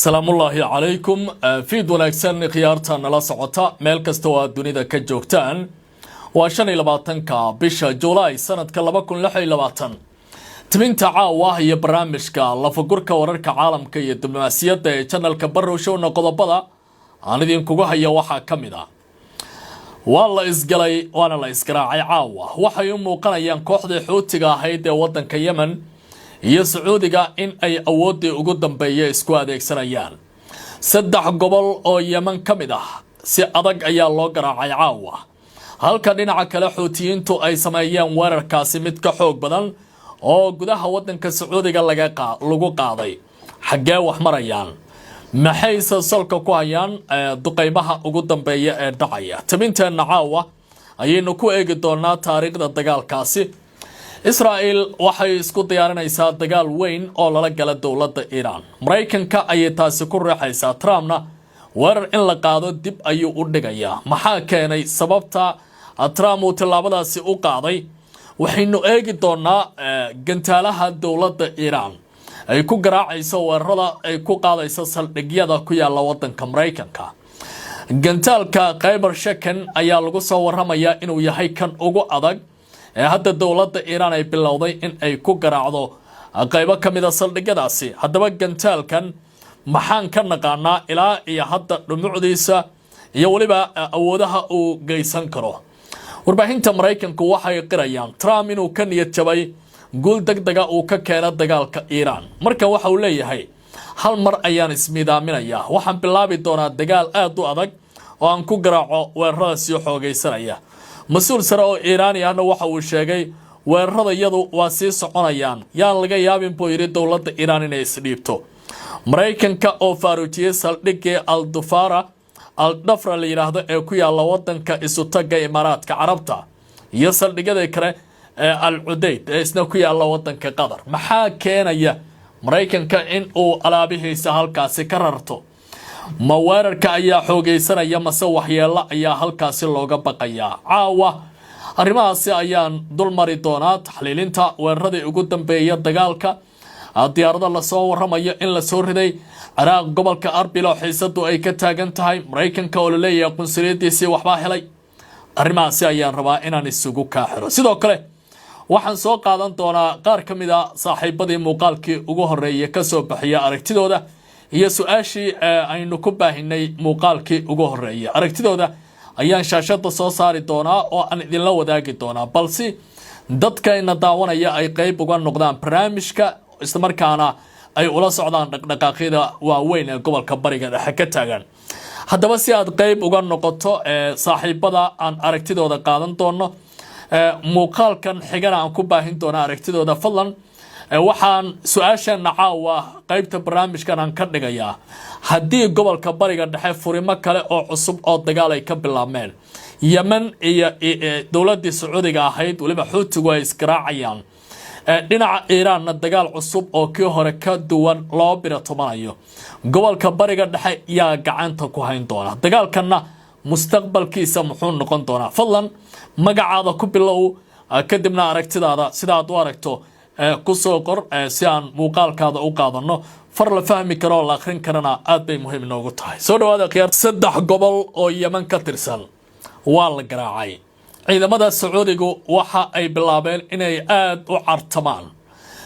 Salaamullaahi calaykum, fiid wanaagsan khiyaarta nala socota meel kasta oo aad dunida ka joogtaan. Waa 25-ka bisha Julaay sanadka 2026. Timinta caawa iyo barnaamijka lafagurka wararka caalamka iyo diblomaasiyadda ee channelka Barrow Showna, qodobada aan idinkugu haya waxaa ka mid ah: waa la isgalay waana la isgaraacay. Caawa waxay u muuqanayaan kooxdii Xuutiga ahayd ee wadanka Yemen iyo Sacuudiga in ay awooddii ugu dambeeya isku adeegsanayaan. Saddex gobol oo Yemen ka mid ah si adag ayaa loo garaacay caawa, halka dhinaca kale Xuutiyiintu ay sameeyeen weerarkaasi mid ka xoog badan oo gudaha wadanka Sacuudiga lagu qaaday. Xaggee wax marayaan? Maxayse salka ku hayaan duqeymaha ugu dambeeya ee dhacaya? Tabinteenna caawa ayaynu ku eegi doonaa taariikhda dagaalkaasi. Israa'el waxay isku diyaarinaysaa dagaal weyn oo lala gala dowladda Iiraan. Maraykanka ayay taasi ku riixaysaa. Trumpna weerar in la qaado dib ayuu u dhigayaa. Maxaa keenay sababta Trump uu tallaabadaasi u qaaday? Waxaynu eegi doonaa gantaalaha dowladda Iiraan ay ku garaacayso weerarada ay ku qaadayso saldhigyada ku yaala wadanka Maraykanka. Gantaalka Khaybar Shekan ayaa lagu soo waramayaa inuu yahay kan ugu adag ee hadda dowladda Iiraan ay bilowday in ay ku garaacdo qaybo ka mida saldhigyadaasi. Haddaba gantaalkan maxaan ka naqaanaa ilaa iyo hadda, dhumucdiisa iyo weliba awoodaha uu geysan karo? Warbaahinta Maraykanku waxay qirayaan Trump inuu ka niyad jabay guul deg dega uu ka keeno dagaalka Iiraan. Markan waxa uu leeyahay: "Hal mar ayaan ismiidaaminayaa, waxaan bilaabi doonaa dagaal aada u adag oo aan ku garaaco weerarada sii xoogaysanaya." Mas-uul sare oo Iiraani ahna waxa uu sheegay: "Weerarada iyadu waa sii soconayaan, yaan laga yaabin," buu yidhi, "dowladda Iiraan inay isdhiibto." Maraykanka oo faaruujiyey saldhigii Aldufara, Aldhafra la yidhaahdo, ee ku yaalla wadanka Isutagga Imaaraadka Carabta iyo saldhigyada kale ee Al Cudeyd ee isna ku yaalla wadanka Qatar. Maxaa keenaya Maraykanka in uu alaabihiisa halkaasi ka rarto? Ma weerarka ayaa xoogaysanaya mase waxyeelo ayaa halkaasi looga baqayaa? Caawa arrimahaasi ayaan dul mari doonaa, taxliilinta weeraradii ugu dambeeya dagaalka, diyaarado lasoo waramayo in lasoo riday, Ciraaq gobolka Arbil oo xiisadu ay ka taagan tahay, Maraykanka oo laleeyahay qunsuliyadiisii waxbaa helay. Arrimahaasi ayaan rabaa inaan isugu kaa xiro. Sidoo kale waxaan soo qaadan doonaa qaar ka mid a saaxiibadii muuqaalkii ugu horeeya kasoo bixiya aragtidooda iyo su-aashii aynu ku baahinay muuqaalkii ugu horeeya. Aragtidooda ayaan shaashada soo saari doonaa oo aan idinla wadaagi doonaa, balse dadkayna daawanaya ay qeyb uga noqdaan barnaamijka, islamarkaana ay ula socdaan dhaqdhaqaaqyada waaweyn ee gobolka Bariga Dhexe ka taagan. Haddaba si aad qeyb uga noqoto saaxiibada aan aragtidooda qaadan doono, muuqaalkan xigana aan ku baahin doona aragtidooda, fadlan waxaan su-aasheena caawa qeybta barnaamijkan aan ka dhigayaa: haddii gobolka Bariga Dhexe furimo kale oo cusub oo dagaal ay ka bilaabmeen, Yemen iyo dowladii Sacuudiga ahayd weliba Xuutigu ay isgaraacayaan, dhinaca Iiraanna dagaal cusub oo kii hore ka duwan loo biratomanayo, gobolka Bariga Dhexe yaa gacanta ku hayn doona? Dagaalkanna mustaqbalkiisa muxuu noqon doonaa? Fadlan magacaada ku bilow, kadibna aragtidaada sidaad u aragto kusoo qor si aan muuqaalkaada u qaadano. Far la fahmi karo oo la akhrin karana aad bay muhiim inoogu tahay. Soo dhawaada khiyaar. Saddex gobol oo Yemen ka tirsan waa la garaacay. Ciidamada Sacuudigu waxa ay bilaabeen inay aada u cartamaan,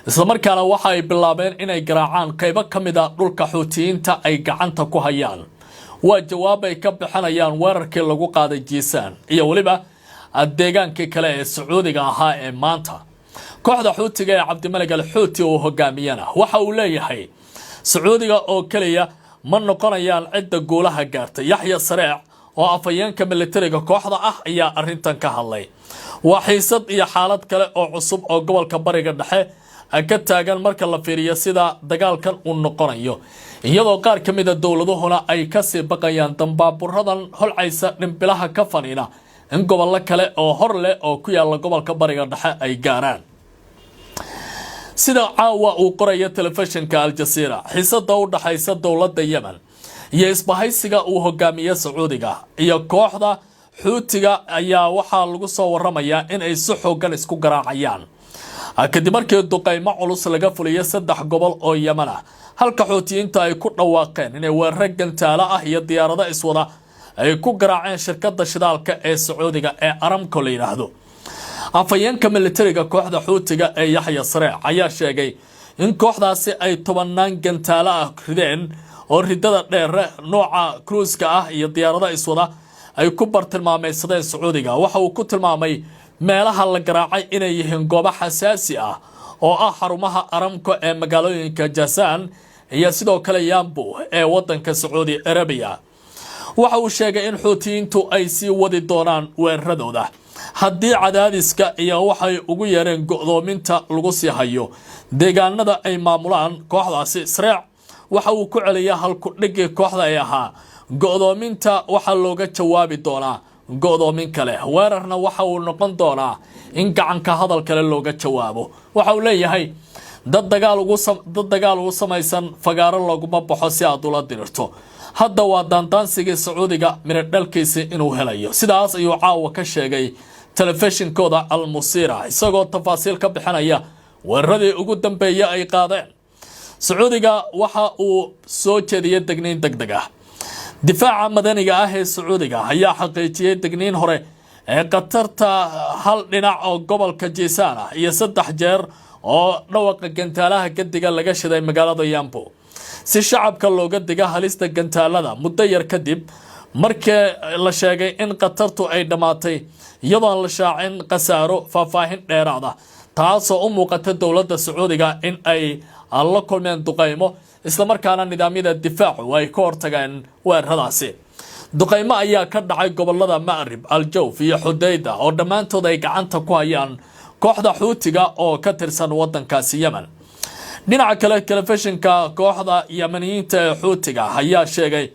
islamarkaana waxa ay bilaabeen inay garaacaan qaybo ka mid a dhulka Xuutiyiinta ay gacanta ku hayaan. Waa jawaab ay ka bixinayaan weerarkii lagu qaaday Jiisaan iyo weliba deegaankii kale ee Sacuudiga ahaa ee maanta. Kooxda Xuutiga ee Cabdimalig al Xuuti uu hogaamiyana waxa uu leeyahay: Sacuudiga oo keliya ma noqonayaan cidda guulaha gaartay. Yaxya Sareec oo afhayeenka militariga kooxda ah ayaa arrintan ka hadlay. Waa xiisad iyo xaalad kale oo cusub oo gobolka Bariga Dhexe ka taagan marka la fiiriyo sida dagaalkan uu noqonayo, iyadoo qaar ka mida dowladuhuna ay kasii baqayaan dambaaburadan holcaysa dhimbilaha ka faniina in gobollo kale oo hor leh oo ku yaala gobolka Bariga Dhexe ay gaaraan. Sida caawa uu qorayo telefishinka Al-Jasiira, xiisada u dhaxaysa dowladda Yemen iyo isbahaysiga uu hogaamiye Sacuudiga iyo kooxda Xuutiga ayaa waxaa lagu soo waramayaa in ay si xoogan isku garaacayaan. Kadib markii duqaymo culus laga fuliyay 3 gobol oo Yemen ah, halka Xuutiyiinta ay ku dhawaaqeen inay weeraro gantaalo ah iyo diyaarado iswada ay ku garaaceen shirkadda shidaalka ee Sacuudiga ee Aramco la yidhaahdo. Afhayeenka militariga kooxda Xuutiga ee Yaxya Sareec ayaa sheegay in kooxdaasi ay tobanaan gantaalo ah rideen oo ridada dheer, nooca cruise-ka ah iyo diyaarado iswada ay ku bartilmaameysadeen Sacuudiga. Waxa uu ku tilmaamay meelaha la garaacay inay yihiin goobo xasaasi ah oo ah xarumaha Aramco ee magaalooyinka Jasaan iyo sidoo kale Yambu ee wadanka Sacuudi Arabiya. Waxa uu sheegay in Xuutiyiintu ay sii wadi doonaan weeraradooda haddii cadaadiska iyo waxay ugu yeereen go'doominta lagu sii hayo deegaanada ay maamulaan kooxdaasi. Sareec waxa uu ku celiyay halku-dhigii kooxda ay ahaa: "Go'doominta waxaa looga jawaabi doonaa go'doomin kale, weerarna waxa uu noqon doonaa in gacanka hadal kale looga jawaabo." Waxa uu leeyahay: Dad dagaal ugu samaysan fagaaro looguma baxo si aad ula dirirto. Hadda waa daandaansigii Sacuudiga midho dhalkiisi inuu helayo." Sidaas ayuu caawa ka sheegay telefishinkooda Almusiira, isagoo tafaasiil ka bixinaya weeraradii ugu dambeeyay ay qaadeen. Sacuudiga waxa uu soo jeediyay degniin deg deg ah. Difaaca madaniga ah ee Sacuudiga ayaa xaqiijiyey degniin hore ee khatarta hal dhinac oo gobolka Jiisaan ah iyo saddex jeer oo dhawaqa gantaalaha gadiga laga shiday magaalada Yambo, si shacabka looga diga halista gantaalada, muddo yar kadib markii la sheegay in khatartu ay dhammaatay, iyadoon la shaacin khasaaro faahfaahin dheeraada, taasoo u muuqata dowladda Sacuudiga in ay la kulmeen duqaymo, islamarkaana nidaamyada difaacu ay ka hortageen weeraradaasi. Duqaymo ayaa ka dhacay gobolada Ma'rib, Aljawf iyo Xudayda oo dhammaantood ay gacanta ku hayaan kooxda Xuutiga oo ka tirsan wadankaasi Yemen. Dhinaca kale, telefishinka kooxda Yemeniyiinta ee Xuutiga ayaa sheegay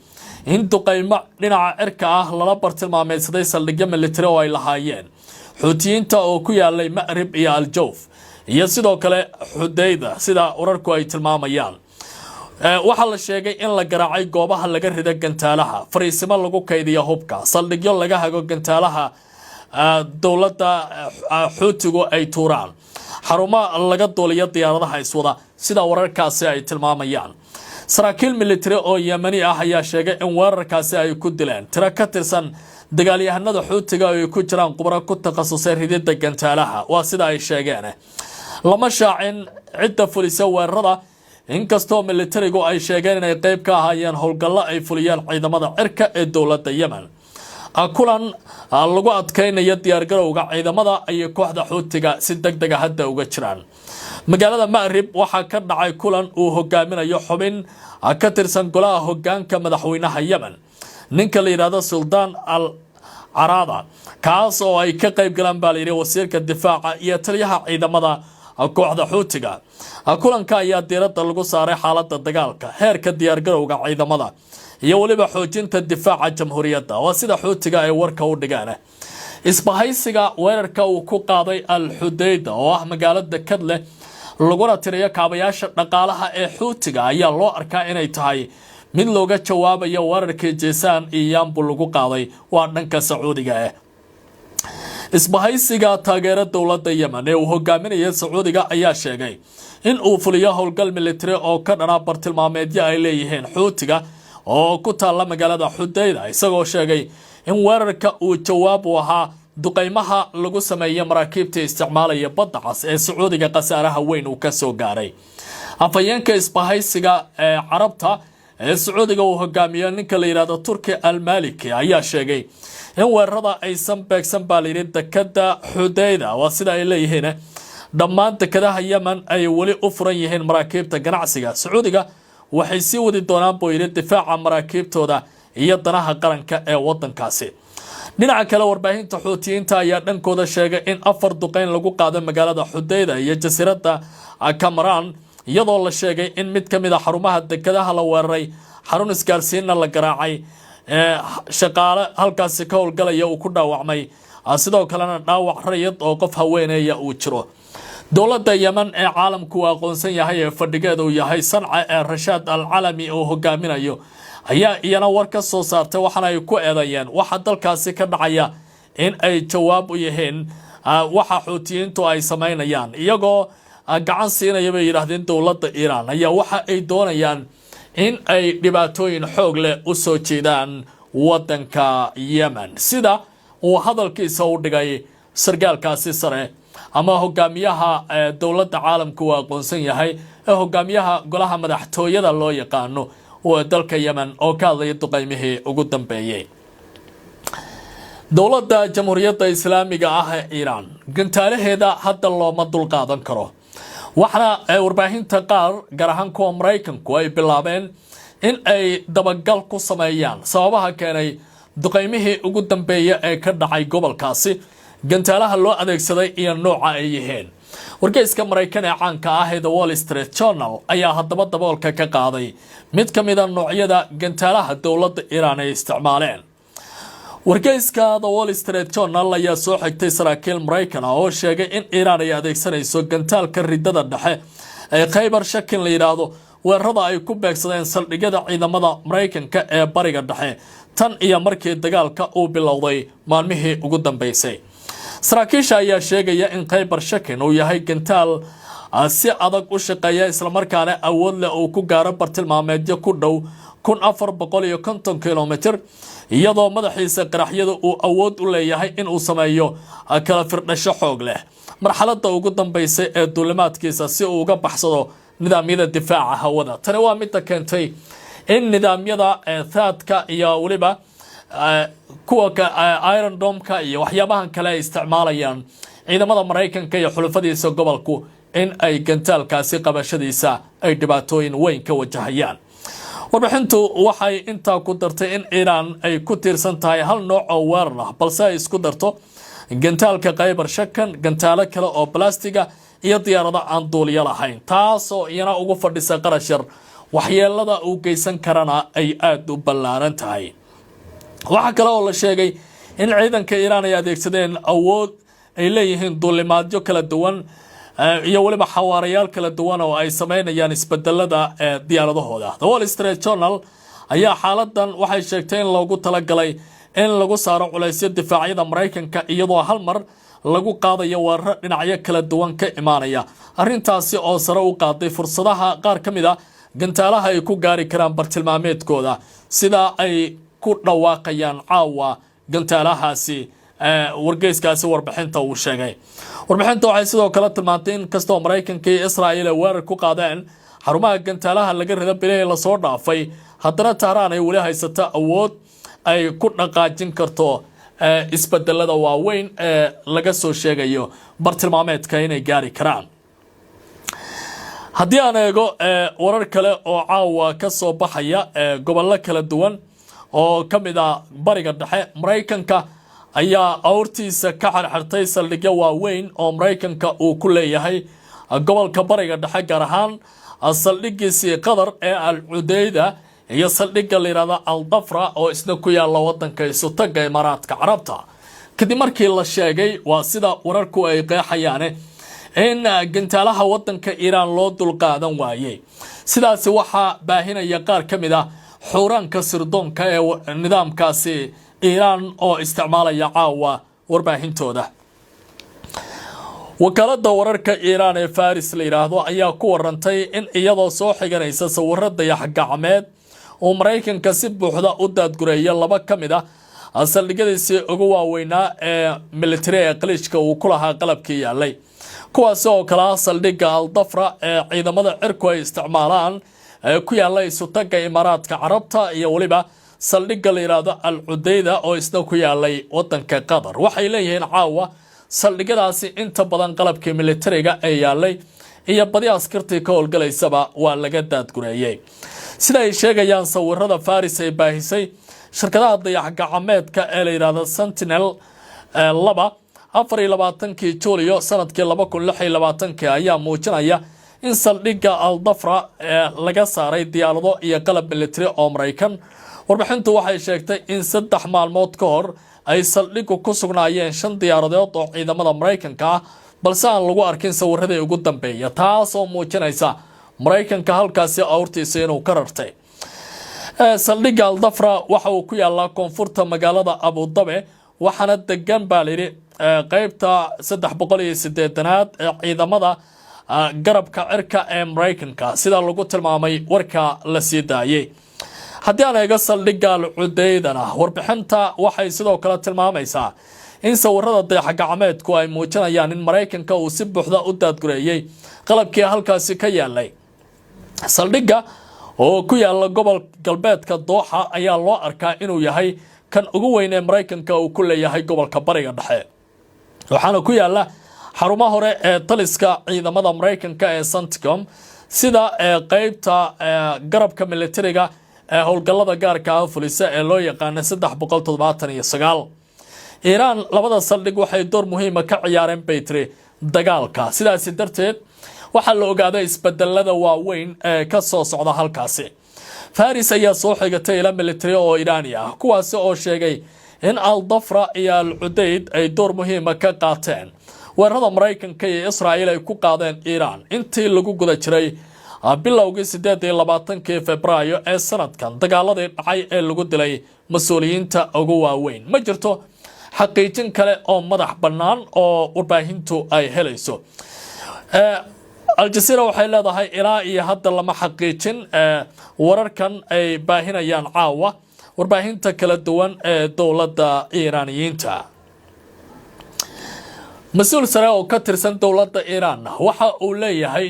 in duqaymo dhinaca cirka ah lala bartilmaameysaday saldhigyo militari oo ay lahaayeen Xuutiyiinta oo ku yaalay Ma'rib iyo Aljawf iyo sidoo kale Xudayda, sida wararku ay tilmaamayaan. Waxaa la sheegay in la garaacay goobaha laga rida gantaalaha, fariisimo lagu kaydiyo hubka, saldhigyo laga hago gantaalaha dowladda Xuutigu ay tuuraan, xarumo laga duuliyo diyaaradaha iswada, sida wararkaasi ay tilmaamayaan. Saraakiil militari oo Yemeni ah ayaa sheegay in weerarkaasi ay ku dileen tiro ka tirsan dagaalyahanada Xuutiga oo ay ku jiraan khubro ku takhasusay ridida gantaalaha, waa sida ay sheegeen. Lama shaacin cidda fulisa weerarada, inkastoo militarigu ay sheegeen inay qeyb ka ahaayeen howlgallo ay fuliyeen ciidamada cirka ee dowladda Yemen. Kulan lagu adkaynayo diyaargarowga ciidamada ayay kooxda Xuutiga si deg dega hadda uga jiraan. Magaalada Ma'rib waxaa ka dhacay kulan uu hogaaminayo xubin ka tirsan golaha hogaanka madaxweynaha Yemen, ninka la yidhahdo Suldaan Al Caraada, kaas oo ay ka qayb galaan baa layidhi wasiirka difaaca iyo taliyaha ciidamada kooxda Xuutiga. Kulanka ayaa diiradda lagu saaray xaaladda dagaalka, heerka diyaargarowga ciidamada iyo weliba xoojinta difaaca jamhuuriyadda, waa sida Xuutiga ay warka u dhigeen. Isbahaysiga weerarka uu ku qaaday Al Xudayda oo ah magaalo dekad leh laguna tiriyo kaabayaasha dhaqaalaha ee Xuutiga ayaa loo arkaa inay tahay mid looga jawaabayo weerarkii Jeesaan iyo Yaambu lagu qaaday, waa dhanka Sacuudiga ah. Isbahaysiga taageera dowladda Yemen ee uu hogaaminaya Sacuudiga ayaa sheegay in uu fuliyo howlgal militari oo ka dhana bartilmaameedyo ay leeyihiin Xuutiga oo ku taalla magaalada Xudayda, isagoo sheegay in weerarka uu jawaab u ahaa duqaymaha lagu sameeyay maraakiibta isticmaalaya Badda Cas ee Sacuudiga khasaaraha weyn uu kasoo gaaray. Afhayeenka isbahaysiga ee Carabta ee Sacuudiga uu hogaamiyo, ninka la yidhahdo Turki Almaliki, ayaa sheegay in weerarada aysan beegsan baa layidhi dekada Xudayda, waa sida ay leeyihiin. Dhammaan dekadaha Yemen ay weli u furan yihiin maraakiibta ganacsiga. Sacuudiga waxay sii wadi doonaan, buu yidhi, difaaca maraakiibtooda iyo danaha qaranka ee wadankaasi. Dhinaca kale, warbaahinta Xuutiyiinta ayaa dhankooda sheegay in afar duqeyn lagu qaado magaalada Xudayda iyo jasiiradda Camaraan, iyadoo la sheegay in mid ka mid a xarumaha dekadaha la weeraray, xarun isgaarsiinna la garaacay, shaqaale halkaasi ka howlgalaya uu ku dhaawacmay, sidoo kalena dhaawac rayid oo qof haweeneeya uu jiro. Dowladda Yemen ee caalamku uu aqoonsan yahay ee fadhigeeda uu yahay Sanca ee Rashaad Al Calami uu hogaaminayo ayaa iyana war ka soo saartay, waxaana ay ku eedeeyeen waxa dalkaasi ka dhacaya in ay jawaab u yihiin Waxa Xuutiyiintu ay samaynayaan iyagoo gacan siinaya, bay yidhaahdeen, dowladda Iiraan ayaa waxa ay doonayaan in ay dhibaatooyin xoog leh u soo jeedaan waddanka Yemen, sida uu hadalkiisa u dhigay sargaalkaasi sare ama hogaamiyaha dowladda caalamka uu aqoonsan yahay ee hogaamiyaha golaha madaxtooyada loo yaqaano dalka Yemen oo ka hadlaya duqeymihii ugu dambeeyey. Dowladda Jamhuuriyadda Islaamiga ah ee Iiraan gantaalaheeda hadda looma dulqaadan karo, waxaana warbaahinta qaar, gaar ahaan kuwa Maraykanku, ay bilaabeen in ay dabagal ku sameeyaan sababaha keenay duqeymihii ugu dambeeya ee ka dhacay gobolkaasi, gantaalaha loo adeegsaday iyo nooca ay yihiin. Wargeyska Maraykan ee caanka ah ee The Wall Street Journal ayaa haddaba daboolka ka qaaday mid ka mida noocyada gantaalaha dowladda Iiraan ay isticmaaleen. Wargeyska The Wall Street Journal ayaa soo xigtay saraakiil Maraykan ah oo sheegay in Iiraan ay adeegsanayso gantaalka ridada dhexe ee Khaybar Shakin la yidhaahdo weerarada ay ku beegsadeen saldhigyada ciidamada Maraykanka ee Bariga Dhexe tan iyo markii dagaalka uu bilowday maalmihii ugu dambeysay. Saraakiisha ayaa sheegaya in Khaybar Shakin uu yahay gantaal si adag u shaqeeya, islamarkaana awood leh uu ku gaaro bartilmaameedyo ku dhow 1450 kilomitir, iyadoo madaxiisa qaraxyada uu awood u leeyahay inuu sameeyo kala firdhasho xoog leh marxaladda ugu dambaysa ee duulimaadkiisa si uu uga baxsado nidaamyada difaaca hawada. Tani waa midda keentay in nidaamyada THAAD-ka iyo weliba kuwa Iron Dome-ka iyo waxyaabahan kale ay isticmaalayaan ciidamada Maraykanka iyo xulufadiisa gobolku in ay gantaalkaasi qabashadiisa ay dhibaatooyin weyn ka wajahayaan. Warbixintu waxay intaa ku dartay in Iiraan ay ku tiirsan tahay hal nooc oo weerar ah, balse ay isku darto gantaalka Khaybar Shakan, gantaalo kale oo balastiga iyo diyaarado aan duuliyo lahayn, taasoo iyana ugu fadhisa qarash yar, waxyeelada uu geysan karana ay aada u ballaaran tahay. Waxaa kale oo la sheegay in ciidanka Iiraan ay adeegsadeen awood ay leeyihiin duulimaadyo kala duwan iyo weliba xawaarayaal kala duwan oo ay sameynayaan isbedelada diyaaradahooda. The Wall Street Journal ayaa xaaladan waxay sheegtay in loogu talagalay in lagu saaro culaysyo difaacyada Maraykanka, iyadoo hal mar lagu qaadayo weeraro dhinacyo kala duwan ka imaanaya, arrintaasi oo sare u qaaday fursadaha qaar ka mid a gantaalaha ay ku gaari karaan bartilmaameedkooda, sida ay ku dhawaaqayaan caawa gantaalahaasi wargeyskaasi warbixinta uu sheegay. Warbixinta waxay sidoo kale tilmaantay in kastoo Maraykanka iyo Israa'iil ay weerar ku qaadeen xarumaha gantaalaha laga rida bilihii lasoo dhaafay, haddana Tahraan ay weli haysata awood ay ku dhaqaajin karto isbedelada waaweyn ee laga soo sheegayo bartilmaameedka inay gaari karaan. Haddii aan eego warar kale oo caawa ka soo baxaya gobollo kala duwan oo ka mid ah Bariga Dhexe, Maraykanka ayaa awrtiisa ka xirxirtay saldhigyo waaweyn oo Maraykanka uu ku leeyahay gobolka Bariga Dhexe, gaar ahaan saldhigiisii Qatar ee Al Cudeyda iyo saldhigga la yidhahda Al Dafra oo isna ku yaalla wadanka Isutagga Imaaraadka Carabta, kadib markii la sheegay, waa sida wararku ay qeexayaane, in gantaalaha wadanka Iiraan loo dulqaadan waayey. Sidaasi waxaa baahinaya qaar ka mid ah xuuraanka sirdoonka ee nidaamkaasi Iiraan oo isticmaalaya caawa warbaahintooda. Wakaalada wararka Iiraan ee Faris la yidhaahdo ayaa ku warantay in iyadoo soo xiganaysa sawiro dayax gacmeed uu Maraykanka si buuxda u daadgureeya laba ka mid ah saldhigyadiisii ugu waaweynaa ee militari ee Khaliijka uu ku lahaa qalabkii yaalay, kuwaasi oo kale ah saldhigga Aldafra ee ciidamada cirku ay isticmaalaan ee ku yaala Isutagga Imaaraadka Carabta iyo weliba saldhigga la yidhaahdo Al Cudeyda oo isna ku yaalay wadanka Qatar. Waxay leeyihiin caawa saldhigyadaasi inta badan qalabkii militariga ee yaalay iyo badi askartii ka howlgalaysaba waa laga daadgureeyey, sida ay sheegayaan sawirada Faris ay baahisay. Shirkadaha dayax gacmeedka ee la yidhaahdo Sentinel 2 24-kii Juulyo sanadkii 2026-kii ayaa muujinaya in saldhigga Aldafra ee laga saaray diyaarado iyo qalab militari oo Maraykan. Warbixintu waxay sheegtay in 3 maalmood ka hor ay saldhiggu ku sugnaayeen shan diyaaradood oo ciidamada Maraykanka ah, balse aan lagu arkin sawiradii ugu dambeeya, taas oo muujinaysa Maraykanka halkaasi awrtiisa inuu ka rartay. Saldhigga Aldafra waxa uu ku yaalaa koonfurta magaalada Abudabe. Waxaana degan, baa layidhi, qeybta 308aad ee ciidamada garabka cirka ee Maraykanka, sida lagu tilmaamay warka la sii daayey. Haddii aan eego saldhigga Alcudeydana, warbixinta waxay sidoo kale tilmaamaysaa in sawirada dayax-gacmeedku ay muujinayaan in Maraykanka uu si buuxda u daadgureeyey qalabkii halkaasi ka yaalay. Saldhigga oo ku yaala gobol galbeedka Dooxa ayaa loo arkaa inuu yahay kan ugu weyn ee Maraykanka uu ku leeyahay gobolka Bariga Dhexe, waxaana ku yaala xarumo hore ee taliska ciidamada Maraykanka ee CENTCOM, sida qeybta garabka militariga ee howlgallada gaarka ah fulisa ee loo yaqaana 379. Iiraan labada saldhig waxay door muhiima ka ciyaareen, bay tiri, dagaalka. Sidaasi darteed waxaa la ogaaday isbedelada waaweyn ee ka soo socda halkaasi. Faris ayaa soo xigatay ila military oo Iiraani ah, kuwaasi oo sheegay in Al Dafra iyo Al Cudeyd ay door muhiima ka qaateen weerarada Maraykanka iyo Israa'iil ay ku qaadeen Iiraan intii lagu guda jiray bilowgii 28-kii Febraayo ee sanadkan, dagaaladii dhacay ee lagu dilay mas-uuliyiinta ugu waaweyn. Ma jirto xaqiijin kale oo madax bannaan oo warbaahintu ay helayso. Aljazeera waxay leedahay ilaa iyo hadda lama xaqiijin wararkan ay baahinayaan caawa warbaahinta kala duwan ee dowladda Iiraaniyiinta. Mas-uul sare oo ka tirsan dowladda Iiraan waxa uu leeyahay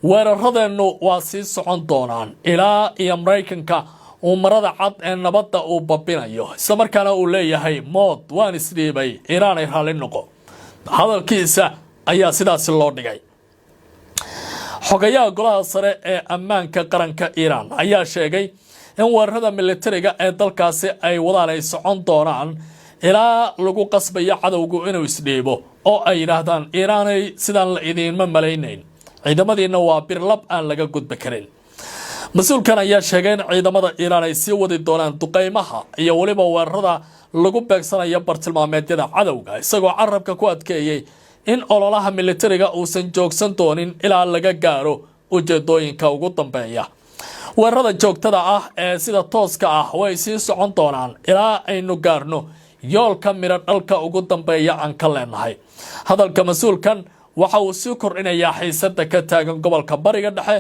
weeraradeennu waa sii socon doonaan ilaa iyo Maraykanka uu marada cad ee nabadda uu babinayo, islamarkaana uu leeyahay mood waan isdhiibay, Iiraan ay raalli noqo. Hadalkiisa ayaa sidaasi loo dhigay. Xogayaha golaha sare ee ammaanka qaranka Iiraan ayaa sheegay in weerarada militariga ee dalkaasi ay wadaan ay socon doonaan ilaa lagu qasbayo cadowgu inuu isdhiibo oo ay yidhaahdaan: "Iiraanay, sidaan la idiinma malaynayn, ciidamadiina waa birlab aan laga gudbi karin." Mas-uulkan ayaa sheegay in ciidamada Iiraan ay sii wadi doonaan duqeymaha iyo weliba weerarada lagu beegsanayo bartilmaameedyada cadowga, isagoo carabka ku adkeeyey in ololaha militariga uusan joogsan doonin ilaa laga gaaro ujeedooyinka ugu dambeeya. "Weerarada joogtada ah ee sida tooska ah way sii socon doonaan ilaa aynu gaarno yoolka midho dhalka ugu dambeeya aan ka leenahay." Hadalka mas-uulkan waxa uu sii kordhinayaa xiisada ka taagan gobolka Bariga Dhexe,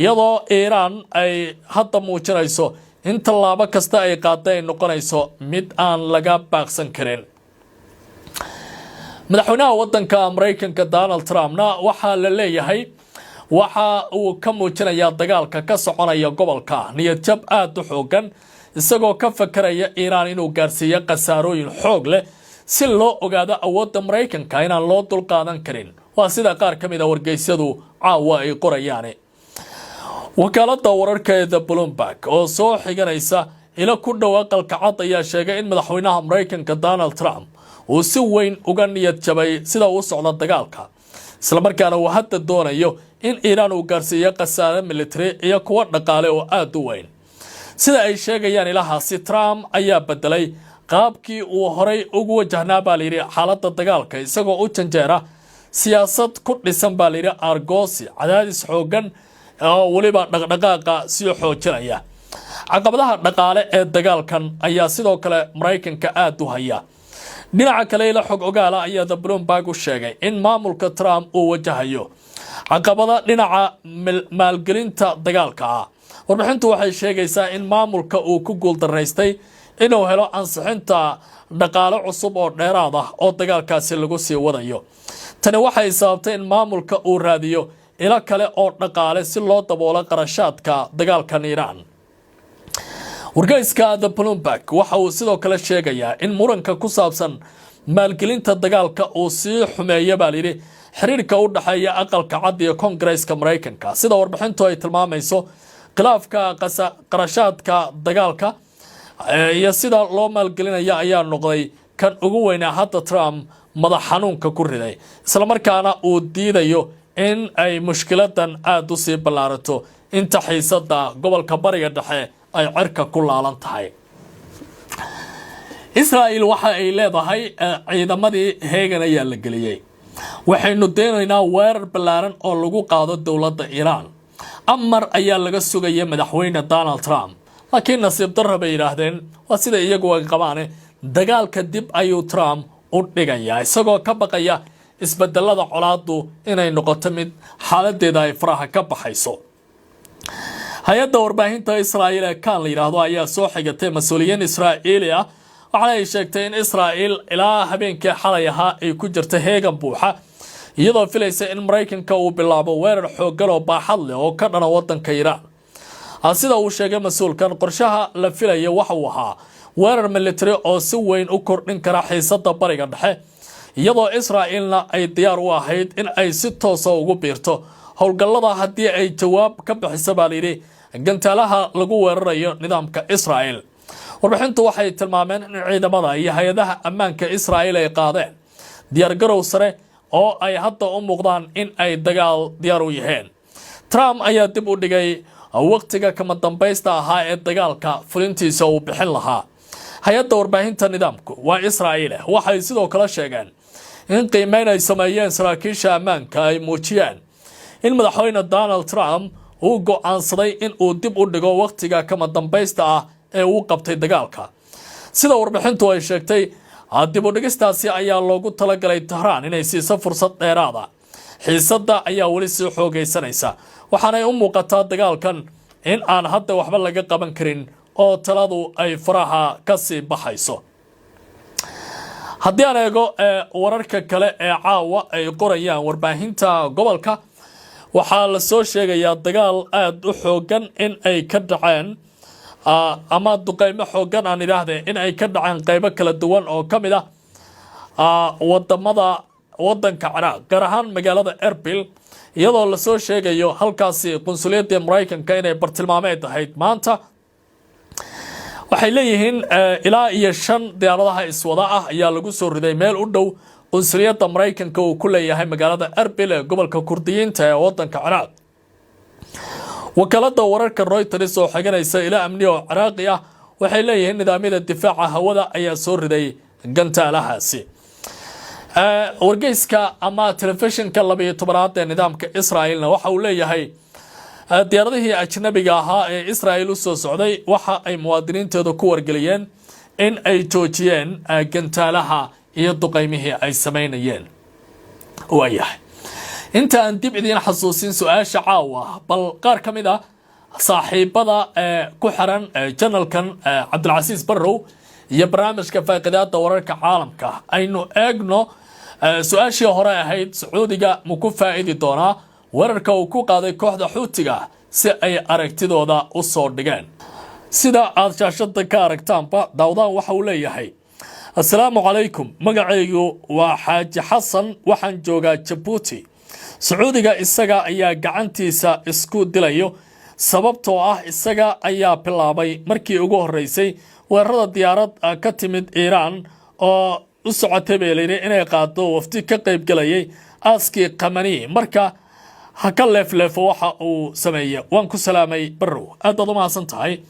iyadoo Iiraan ay hadda muujinayso in tallaabo kasta ay qaada ay noqonayso mid aan laga baaqsan karin. Madaxweynaha wadanka Maraykanka Donald Trumpna waxaa la leeyahay waxa uu ka muujinayaa dagaalka ka soconaya gobolka niyadjab aada u xoogan, isagoo ka fakaraya Iiraan inuu gaarsiiyo khasaarooyin xoog leh si loo ogaado awoodda Maraykanka inaan loo dulqaadan karin. Waa sida qaar ka mid a wargeysyadu caawa ay qorayaan. Wakaalada wararka ee The Bloomberg oo soo xiganaysa ilo ku dhow Aqalka Cad ayaa sheegay in madaxweynaha Maraykanka Donald Trump uu si weyn uga niyad jabay sida uu socdo dagaalka, islamarkaana uu hadda doonayo in Iiraan uu gaarsiiyo khasaare military iyo kuwo dhaqaale oo aada u weyn. Sida ay sheegayaan ilahaasi, Trump ayaa bedelay qaabkii uu horay ugu wajahnaa, baa layidhi, xaaladda dagaalka, isagoo u janjeera siyaasad ku dhisan, baa layidhi, argosi, cadaadis xooggan oo weliba dhaqdhaqaaqa sii xoojinaya. Caqabadaha dhaqaale ee dagaalkan ayaa sidoo kale Maraykanka aada u haya. Dhinaca kale, ila xog ogaala ayaa The Bloomberg u sheegay in maamulka Trump uu wajahayo caqabada dhinaca maalgelinta dagaalka ah. Warbixintu waxay sheegaysaa in maamulka uu ku guuldaraystay inuu helo ansixinta dhaqaale cusub oo dheeraad ah oo dagaalkaasi lagu sii wadayo. Tani waxay sababtay in maamulka uu raadiyo ilo kale oo dhaqaale si loo daboolo qarashaadka dagaalkan Iiraan. Wargeyska The Bloomberg waxa uu sidoo kale sheegayaa in muranka ku saabsan maalgelinta dagaalka uu sii xumeeya, baa layidhi, xiriirka u dhexeeya Aqalka Cad iyo Koongareeska Maraykanka. Sida warbixintu ay tilmaamayso, khilaafka qarashaadka dagaalka iyo sida loo maalgelinaya ayaa noqday kan ugu weynaa hadda Trump madax xanuunka ku riday, islamarkaana uu diidayo in ay mushkiladan aada u sii ballaarato inta xiisada gobolka Bariga Dhexe ay cirka ku laalan tahay. Israa'il waxa ay leedahay ciidamadii heegan ayaa la geliyey, waxaynu doonaynaa weerar ballaaran oo lagu qaado dowladda Iiraan. Amar ayaa laga sugaya madaxweyne Donald Trump, laakiin nasiib darra, bay yidhaahdeen, waa sida iyagu ay qabaane, Dagaalka dib ayuu Trump u dhigayaa, isagoo ka baqaya isbedelada colaadu inay noqoto mid xaaladeeda ay faraha ka baxayso. Hay-adda warbaahinta Israa'iil ee Kan la yidhaahdo ayaa soo xigatay mas-uuliyiin Israa'iili ah. Waxaana ay sheegtay in Israa'iil ilaa habeenkii xalay ahaa ay ku jirta heegan buuxa, iyadoo filaysa in Maraykanka uu bilaabo weerar xooggan oo baaxad leh oo ka dhana wadanka Iiraan. Sida uu sheegay mas-uulkan, qorshaha la filaya waxa uu ahaa weerar military oo si weyn u kordhin kara xiisada Bariga Dhexe, iyadoo Israa'iilna ay diyaar u ahayd in ay si toosa ugu biirto howlgallada haddii ay jawaab ka bixiso, baa layidhi, gantaalaha lagu weerarayo nidaamka Israa'el. Warbixintu waxay tilmaameen in ciidamada iyo hay-adaha ammaanka Israa'il ay qaadeen diyaargarow sare oo ay hadda u muuqdaan in ay dagaal diyaar u yihiin. Trump ayaa dib u dhigay waqtiga kama dambaysta ahaa ee dagaalka fulintiisa uu bixin lahaa. Hay-adda warbaahinta nidaamku waa Israa'iil waxay sidoo kale sheegeen in qiimeyn ay sameeyeen saraakiisha ammaanka ay muujiyeen in Madaxweyne Donald Trump uu go-aansaday in uu dib u dhigo waqtiga kama dambaysta ah ee uu qabtay dagaalka. Sida warbixintu ay sheegtay, dib u dhigistaasi ayaa loogu talagalay Tahraan inay siiso fursad dheeraada. Xiisadda ayaa weli sii xoogaysanaysa, waxaanay u muuqataa dagaalkan in aan hadda waxba laga qaban karin oo taladu ay faraha ka sii baxayso. Haddii aan eego wararka kale ee caawa ay qorayaan warbaahinta gobolka, waxaa la soo sheegayaa dagaal aada u xoogan in ay ka dhaceen, ama duqeymo xoogan aan idhaahde, in ay ka dhaceen qeybo kala duwan oo ka mid ah wadamada wadanka Ciraaq, gaar ahaan magaalada Erbil, iyadoo lasoo sheegayo halkaasi qunsuliyadda Maraykanka inay bartilmaameed ahayd maanta. Waxay leeyihiin ilaa iyo shan diyaaradaha iswada ah ayaa lagu soo riday meel u dhow qunsuliyadda Maraykanka uu ku leeyahay magaalada Erbil ee gobolka Kurdiyiinta ee wadanka Ciraaq. Wakaalada wararka Reuters oo xiganaysa ilaa amni oo Ciraaqi ah waxay leeyihiin nidaamyada difaaca hawada ayaa soo riday gantaalahaasi. Wargeyska ama telefishinka 12aad ee nidaamka Israa'iilna waxa uu leeyahay diyaaradihii ajnabiga ahaa ee Israa'il u soo socday waxa ay muwaadiniintooda ku wargeliyeen in ay joojiyeen gantaalaha iyo duqeymihii ay samaynayeen. Waayahay, inta aan dib idiin xasuusin su-aasha caawa, bal qaar ka mid a saaxiibada ee ku xiran channelkan Cabdilcasiis Barrow iyo barnaamijka faaqidaada wararka caalamka aynu eegno. Su-aashii hore ahayd, Sacuudiga ma ku faa'idi doonaa weerarka uu ku qaaday kooxda Xuutiga? Si ay aragtidooda u soo dhigeen sida aada shaashada ka aragtaanba, daawdaan waxa uu leeyahay: "Assalaamu calaykum, magacaygu waa Xaaji Xasan, waxaan joogaa Jabuuti. Sacuudiga isaga ayaa gacantiisa isku dilayo, sababtoo ah isaga ayaa bilaabay markii ugu horreysay weerarada. Diyaarad ka timid Iiraan oo u socotay bay layidhi inay qaado wafdi ka qaybgelayay aaskii Qamani. Marka ha ka leefleefo waxa uu sameeyey. Waan ku salaamay Barrow." Aad baad u mahadsan tahay.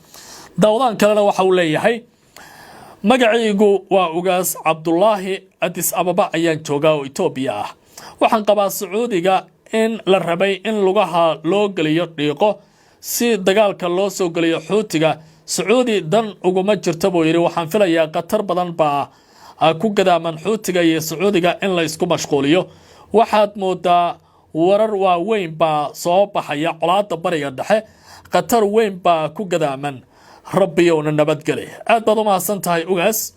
Daawadaan kalena waxa uu leeyahay: "Magacaygu waa Ugaas Cabdulaahi, Adis Ababa ayaan joogaa oo Itoobiya ah. Waxaan qabaa Sacuudiga in la rabay in lugaha loo geliyo dhiiqo si dagaalka loo soo geliyo Xuutiga. Sacuudi dan uguma jirto," buu yidhi. "Waxaan filayaa khatar badan baa ku gadaaman Xuutiga iyo Sacuudiga in la isku mashquuliyo. Waxaad moodaa warar waaweyn baa soo baxaya. Colaada Bariga Dhexe khatar weyn baa ku gadaaman. Rabbiyowna nabadgeli." Aad baad u mahadsan tahay, Ugaas.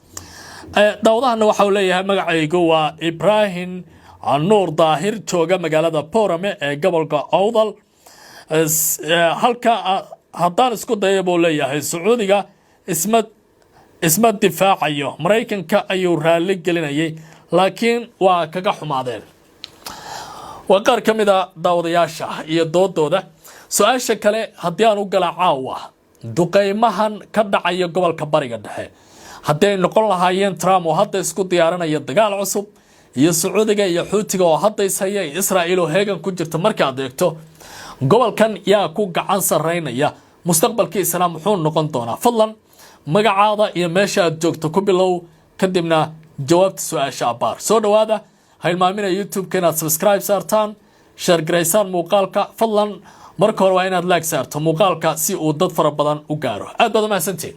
Daawadahana waxa uu leeyahay: "Magacaygu waa Ibraahim Nuur Daahir, jooga magaalada Borame ee gobolka Owdal. Halka haddaan isku daya," buu leeyahay, "Sacuudiga isma difaacayo. Maraykanka ayuu raalli gelinayay, laakiin waa kaga xumaadeen." Waa qaar ka mid a daawadayaasha iyo doodooda. Su-aasha kale haddii aan u gala caawa, duqeymahan ka dhacaya gobolka Bariga Dhexe, haddii ay noqon lahaayeen Trump oo hadda isku diyaarinaya dagaal cusub, iyo Sacuudiga iyo Xuutiga oo hadda ishaya, iyo Israa'iil oo heegan ku jirta, markaad eegto gobolkan yaa ku gacan sarreynaya? Mustaqbalkiisana muxuu noqon doonaa? Fadlan magacaada iyo meesha aad joogto ku bilow, kadibna jawaabta su-aasha abaar. Soo dhowaada. Ha hilmaamina YouTube-ka inaad subscribe saartaan, share garaysaan muuqaalka. Fadlan marka hore waa inaad like saarto muuqaalka si uu dad fara badan u gaaro. Aad baad u mahadsantiin.